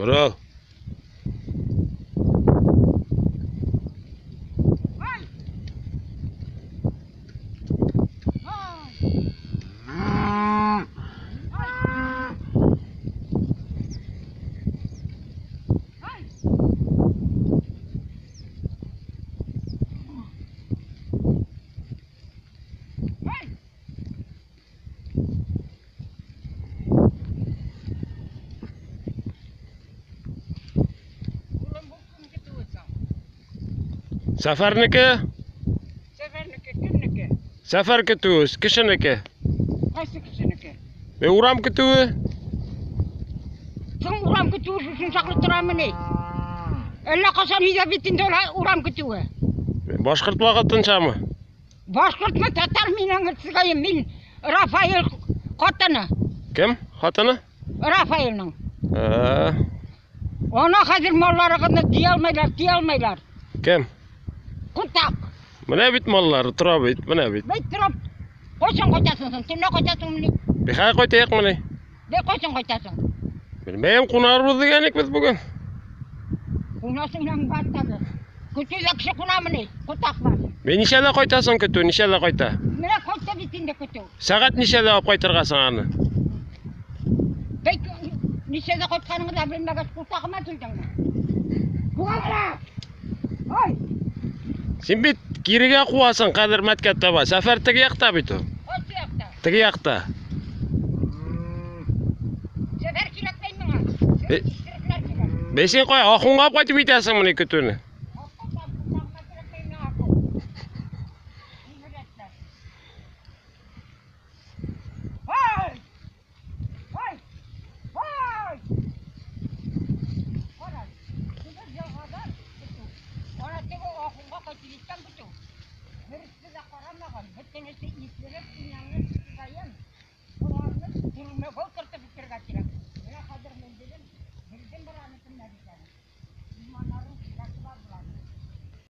Борыл. Ай! Ай! Ай! Ай! Ай! Улым, бу кем көтүе соң? Сәфәрнеке? Сәфәрнеке кемнеке? Сәфәр көтүе, кешенеке. Кайсы кешенеке? Е, урам көтүе? Соң урам көтүе шушын чаклы торамыни? Әллә кайчан өйдә бит инде ул урам көтүе. Башкорт вакытынчамы? Башкортмы, татар мин аңырсызгаем. Мин Рафаэль хатыны. Кем? Хатыны? Рафаэльның. Ә, Ана хәзер малларыгызны тия алмайлар, тия алмайлар. Кем? Кутак. Менә бит маллары тора бит, менә бит. Бит торып. Кайчан кайтасың соң? Төнлә кайтасыңмыни? Бихай кайтыйк мени? Бе кайчан кайтасың? Белмәем, кунарбыз дигән идек без бүген. Кунасың яң баттагы. Көтүдә кеше кунамыни? Кутак бар. Бе ничәдә кайтасың көтү, ничәдә кайта? Менә кайтты бит инде көтү. Сәгать ничәдә алып кайтырга соң аны? Бәй ничәдә кайтканыңны да белмәгәч, кутагыма килдеңме? Куа! Ай! Син бит кирегә куасың Кадермәткә таба. Сәфәр теге якта бит ул. Кайсы якта? Теге якта. Сәфәр кирәкмәй миңа. Э. Исерекләр кирәк. Бе син кая Ахунга алып кайтып китәсең моны көтүне? Кутагыма кирәкмәй миңа. Исерекләр. Ай! Ай! Ай! Кара, теге елгадан көтү. Ана теге ахунга кайтып җиткән көтү. Берсе дә карамаган, бөтенесе исереп, инәңне сызгаен.